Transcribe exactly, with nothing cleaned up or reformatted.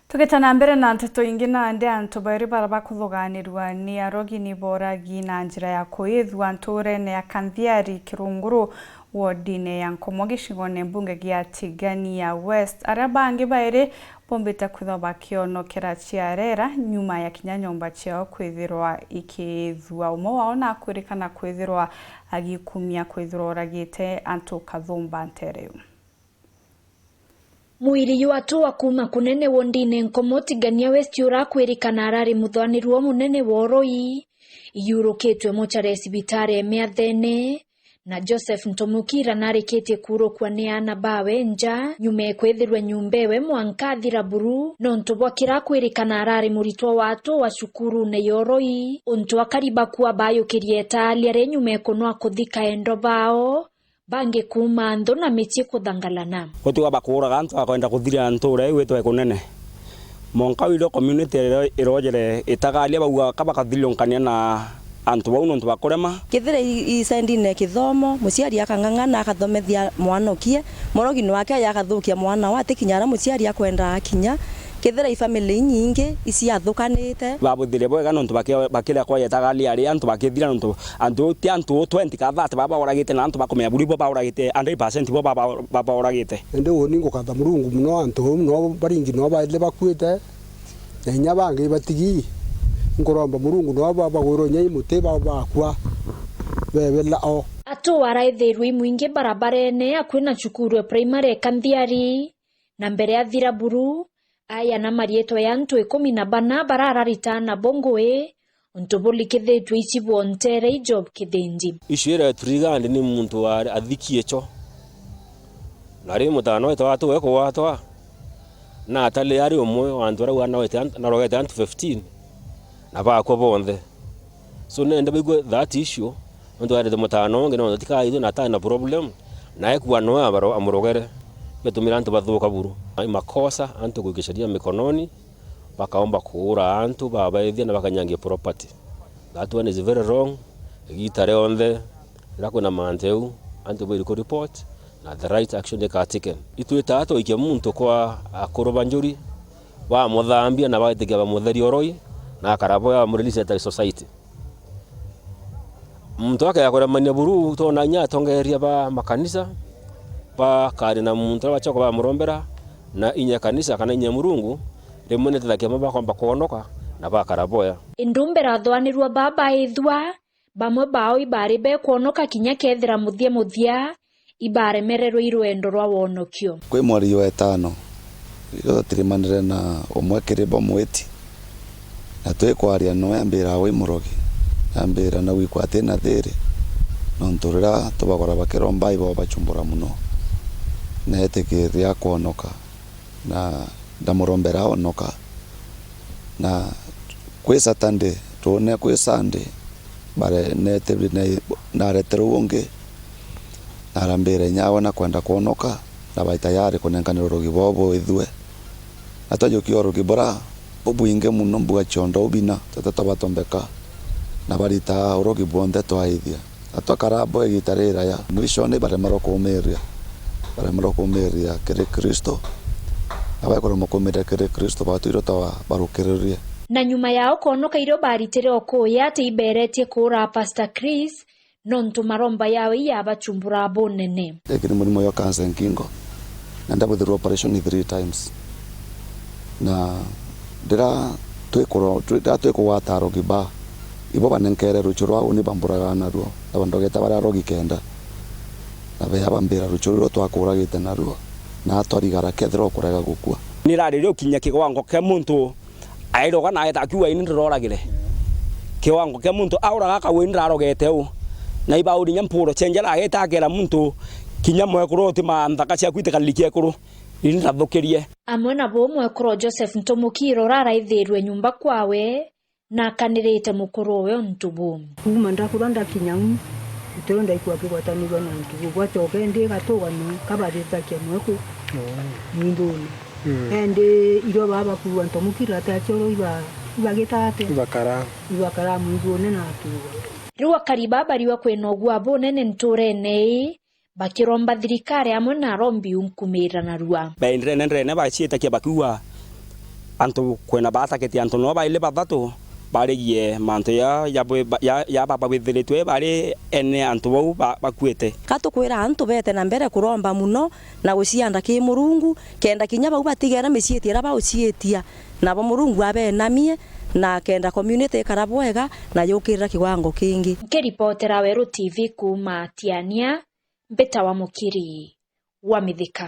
Tugita na mbere na nteto ingi, nandi antu bairi bara bakuthuganirua ni arogi ni boragi na njira ya kuithua nturene ya Kanthiari Kirunguru, wodine ya Nkomo, gicigone mbunge gia Tigania West. Aria bangi bairi bombite kwithwa bakionokera ciarera nyuma ya kinya nyomba ciao kwithirwa ikiithua. Umwe wao nakwirikana kwithirwa agikumia kwithirwa oragite antu kathumba ntere iu. Mwiri jwa atwa kuuma kunene wondine Nkomo Tigania West urakwirikana arari muthwanirwa munene wa uroi, ijurukitwe mochari ya cibitari ya Miathene, na Joseph Ntomukira narikitie kuurukua ni aana bawe nja, nyuma ya kwithirwa nyumba ewe mwanka athira buru, nontu bwa kira kwirikana arari muritwa wa atwa wa cukurune ya uroi, untu akari bakua bayukirie etaali ari nyuma ya kunwa kuthika endo bao, bangi kuuma nthu na micii kuthangalana. Gutiwa bakuuraga antu akwenda kuthiria ntuura iu itwe kunene. Monka wiro community iro-, irojere itagaria bauga ka bakathiriunkania na antu bau nontu bakurema. Kethira i, i sendine kithomo, muciari akang'ang'ana akathomethia mwana ukie, morogi nwake aja akathukia mwana wa atikinya aria muciari akwenda akinya. Kethira i family inyingi iciathukanite. Babuthire bwega nontu baki-, bakira kwa yetagali ari antu bakithira nontu antu ti antu twenty ka thirty baba bauragite na antu bakumenya buru ibo bauragite hundred percent ibo baba, baba bauragite. Indi uni ngukatha Murungu muno antu uu no baringi no baithire bakuite, na inya bangi batigi. Nkuromba Murungu no babagwirwe inya i muti baba bakua bebela o. Atu araithirwe imwingi barabarene akui na cukuru ya primary ya Kanthiari. Na mbere ya thira buru, aya na marietwa ya antu ikumi na bana barararita nabo ngui, untu bulikithitwe icibwo ntere i Job Kithinji. Icio ireturiga ndi ni muntu wa athiki icho. Na ri mutano wetwa atu ekugwatwa, na atali ari umwe wa antu aria narogete antu fifteen, na bakwa bonthe. So nende baigue that issue, nontu arete mutano ungi, nontu tikaithwe na atari na problem, na ekua noe abaro-, amurogere, getumira antu bathuka buru. Ai makosa antu gwikisharia mikononi, bakaomba kuura antu, babaithia na bakanyangia property. That one is very wrong. Igita rionthe riria kwina mantu jau, antu bairi ku report, na the right action ikataken. Itwitaga twaikia muntu kwa akuru ba njuri, bamuthambia na baitikia bamutheria uroi, na akara boya bamurelease eta society. Muntu akea kuremania buru, twona inya atongeria ba makanisa, bakari na muntu aria bachoka bamurombera, na inya kanisa kana inya Murungu, rimwe ni tethagia amwe bakomba kwonoka na bakara boya. Indi mbere athwanirwa baba ithwa, bamwe bao ibari bekwonoka kinya kethira muthia muthia, ibaremererwe i rwendo rwa wonokio. Kwi mweri jwa itano, riria twatirimanire na umwe kiri bo mwiti, na twikwaria noe ambira, "Wi murogi." Ambira, "Na wikwa ati na thiri?" Nontu riria tubagora bakiromba ibo bachumbura muno, na etikiria kwonoka. Na ndamurombera onoka. Na kwi Saturday, twone kwi Sunday, bare-, nete-, ne-, nareterwe ungi, na arambira inya we nakwenda kwonoka, na bai tayari kunenkana urogi bwao bwithue. Na twajukia urogi bura bubwingi muno, mbua ciondo ubina, twete twabatombeka, na barita urogi bwonthe twaithia. Na twakara bo igita riraya, mwishoni baremerwa kumiria, baremerwa kumiria kiri Kristo, na bakuremwa kumiria kiri Kristo, batwirwe ta barukiririe. Na nyuma yao kwonoka irio baritire o kuuya ati iberetie kuura Pastor Chris, nontu maromba yao iyabachumbura bunene. Eki ni murimo jwa cancer nkingo, na ndabuthirwa operation three times. Na ndira twikuro-, twi-, ndira twikugwata arogi ba, ibo banenkere ruchu rwa uni bamburaga naruo, na bandogeta baria arogi kenda. Na bea bambira ruchu ruria twakuragite naruo, na twarigara kethira ukurega gukua. Niraririe ukinya kiwango kia muntu airoga na aeta akiuga, "Ini ndiroragire." Kiwango kia muntu auraga akauga, "Ini ndirarogete u." Na ibauri inya mpuro cenjera ageta akera muntu, "Kinya mwekuru uti ma nthaka ciaku itikaririkia ekuru." Ini ndathukirie. Amwe na buu mwekuru Joseph Ntumukiro uraraithirwe nyumba kwawe, na akanirite mukuru owe untu buu. Kuuma ndakura ndakinya u, ntiro ndaikua kigwatanirua na untu buu. Bwachoke ndi gatuga no kabarithakia mweku mwinduni. Mm. Endi irio baba bakuua Ntomukira ati acioro iba-, ibagita ati? Ibakara. Ibakara mwinduni na atuga. Riu akari baba bariwa kwina ugua bunene nturene ii, bakiromba thirikari amwe na arombi unkumira narua. Baendire na nderene bacietakia bakiuga, Antu kwena bataketi antu no baili bathatu barigie mantu ya, ya, bwi- ba- ya, ya baba withiritwe bari ene antu bau ba- bakuite. Ka tukwira antu beete na mbere kuromba muno na gucianda ki Murungu, kenda kinya bau batigere miciiti iria bauciitia, nabo Murungu abenamie, na kenda community ikara bwega na yukirira kiwango kingi. Nkiripotera Weru T V kuuma Tiania, mbitawa Mukiri wa Mithika.